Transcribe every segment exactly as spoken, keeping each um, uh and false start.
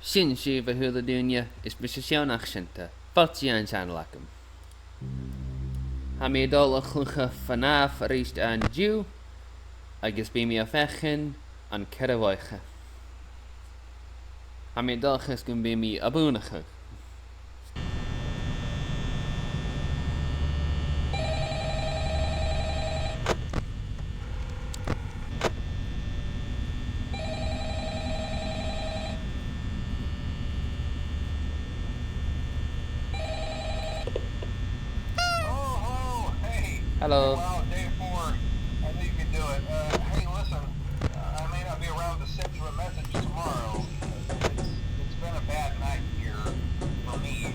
Sin sibh, a h-uile duine, is mise Seán Achsinta. Fàilte dhan t-seanail agam. Tha mi a' dol a chluich FNAF a-rithist an-diugh, agus bidh mi a' faicinn an ceathramh oidhche. Tha mi an dòchas gum bi mi a' buannachadh. Oh, hello. Hey. Hello. Wow, day four. I knew you could do it. Uh, hey, listen, uh, I may not be around to send you a message tomorrow. It's, it's been a bad night here for me.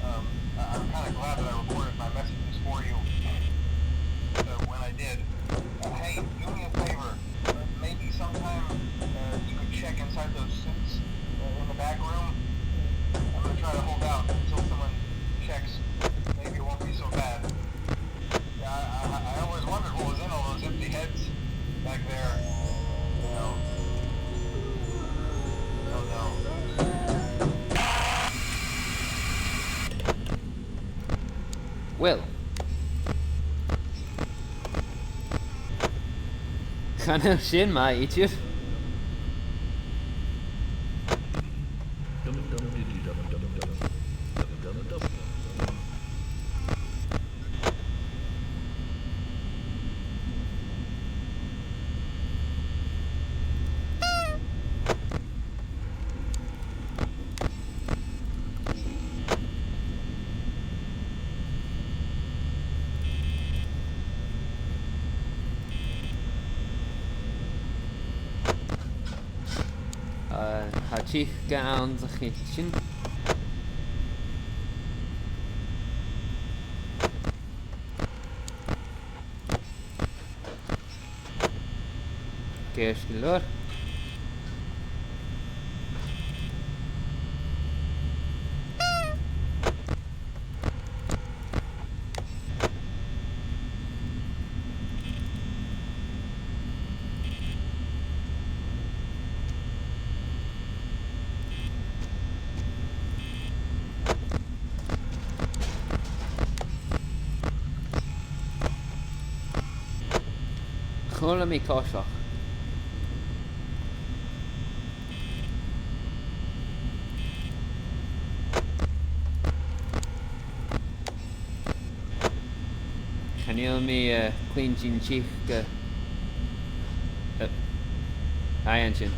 Um, I, I'm kinda glad that I recorded my messages for you, uh, when I did. Uh, hey, do me a favor. Uh, maybe sometime, uh, you could check inside those suits, uh, in the back room. I'm gonna try to hold out until someone checks. Maybe it won't be so bad. Yeah, I, I, I always wondered what was in all those empty heads back there. You know. Oh, no. Well. Chan eil sin math idir. Uh, tha teachd anns a' chidsin. Ceart gu leòr. Chuala mi coiseachd. Chan eil mi, eh, a' cluinntinn teachd, eh, eh, aye, an sin.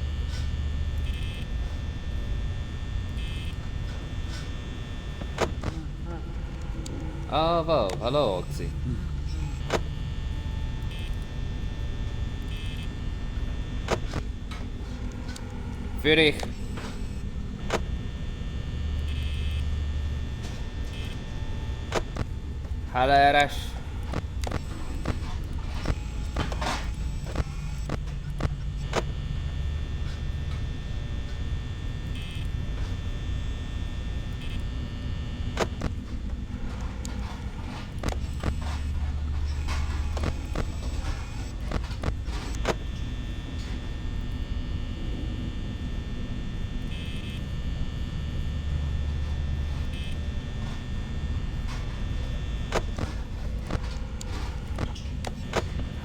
Ah, bhò, halò, Oxy. Fuirich. Thalla air ais.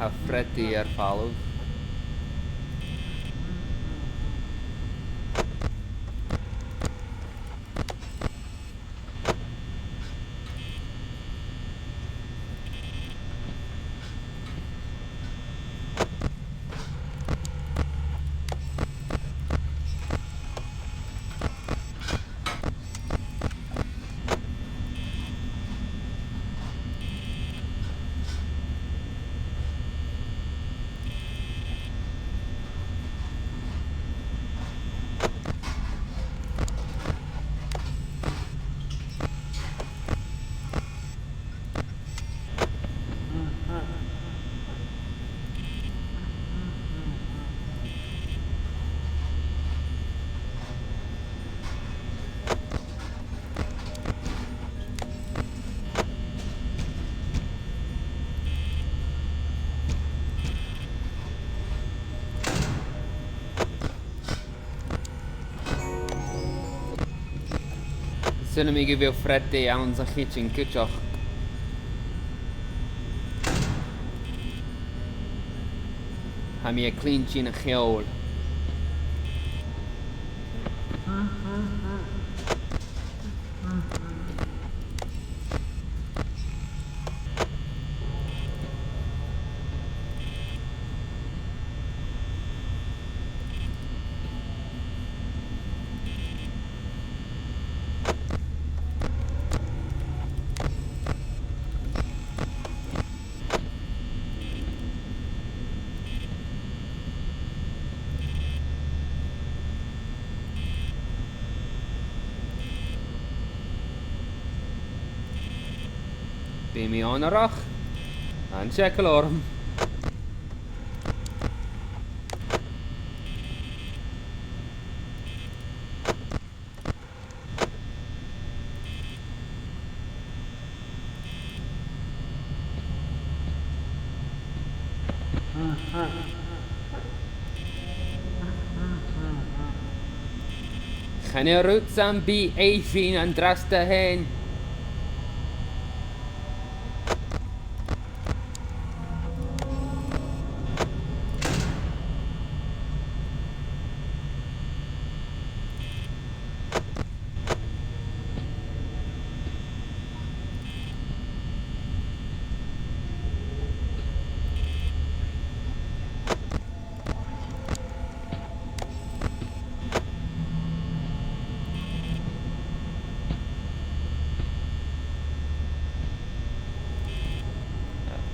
Tha Freddy air falbh. Saoilidh mi gu bheil Freddy anns a' chidsin cuideachd. Tha mi a' cluinntinn a' cheòl. Bidh mi onarach. An t-eagal orm. Chan eil rud sam bith èibhinn an-dràsta fhèin.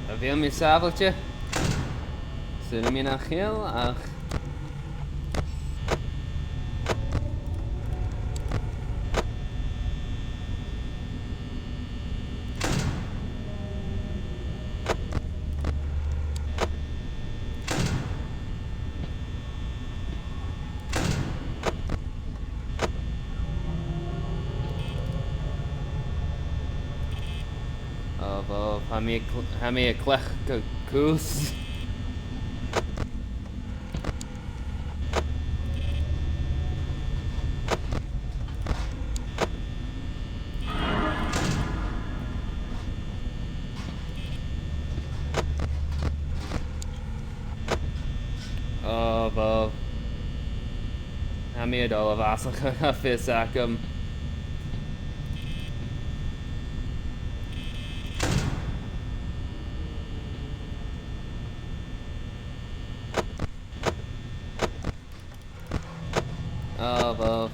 A bheil mi sàbhailte? Saoilidh mi nach eil, ach Ò, bhò, tha mi a' cl-, tha mi a' cleachdadh cus. Ò, bhò. Tha mi a' dol a bhàsachadh, tha fios agam. Ò, bhò.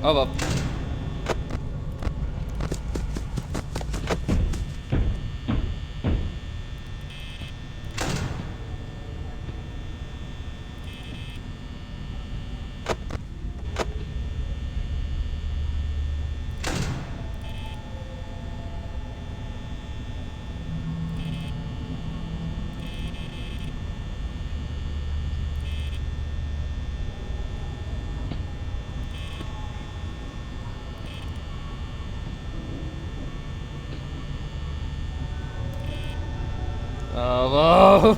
Ò, bhò. Oh, wow.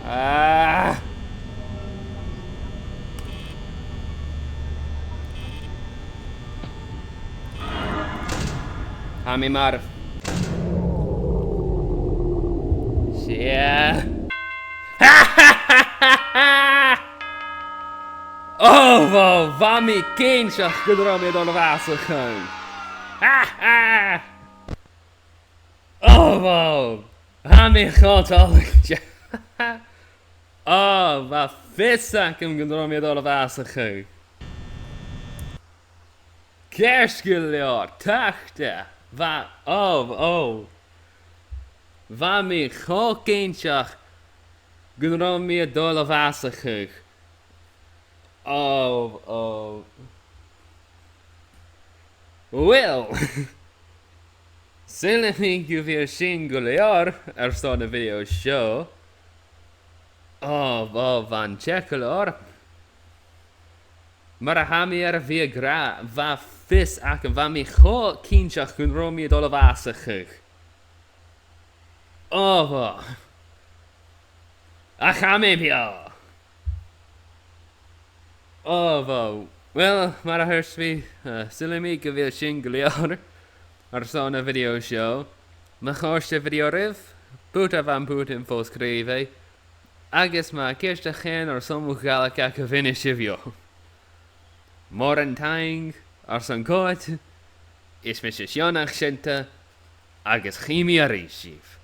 Ah. Tha mi marbh. Sea. Oh, wow, bha mi cinnteach gun robh mi a' dol a bhàsachadh. Oh, wow. Tha mi cho toilichte. Oh, bha fios agam gun robh mi a' dol a bhàsachadh. Ceart gu leòr, taghte. Bha, oh, oh. Bha mi cho cinnteach gun robh mi a' dol a bhàsachadh. Oh, oh. Uill. Saoilidh mi gu bheil sin gu leòr airson a' video seo. Oh, oh, bha an t-eagal orm. Mar a tha mi air a bhith ag ràdh, bha fios agam, bha mi cho cinnteach gun robh mi a' dol a bhàsachadh. Ò, bha. Ach tha mi beò. Ò, bha. Uill, mar a thuirt mi, eh, saoilidh mi gu bheil sin gu leòr airson a' video seo. Ma chòrd a' video ribh, put am putan fo-sgrìobhaidh, agus ma tha ceist a chèin airson mo Ghàidhlig agaibh, innsibh dhomh. Mòran taing airson coimhead, is mise Seonach Seunta, agus chì mi a-rithist sibh.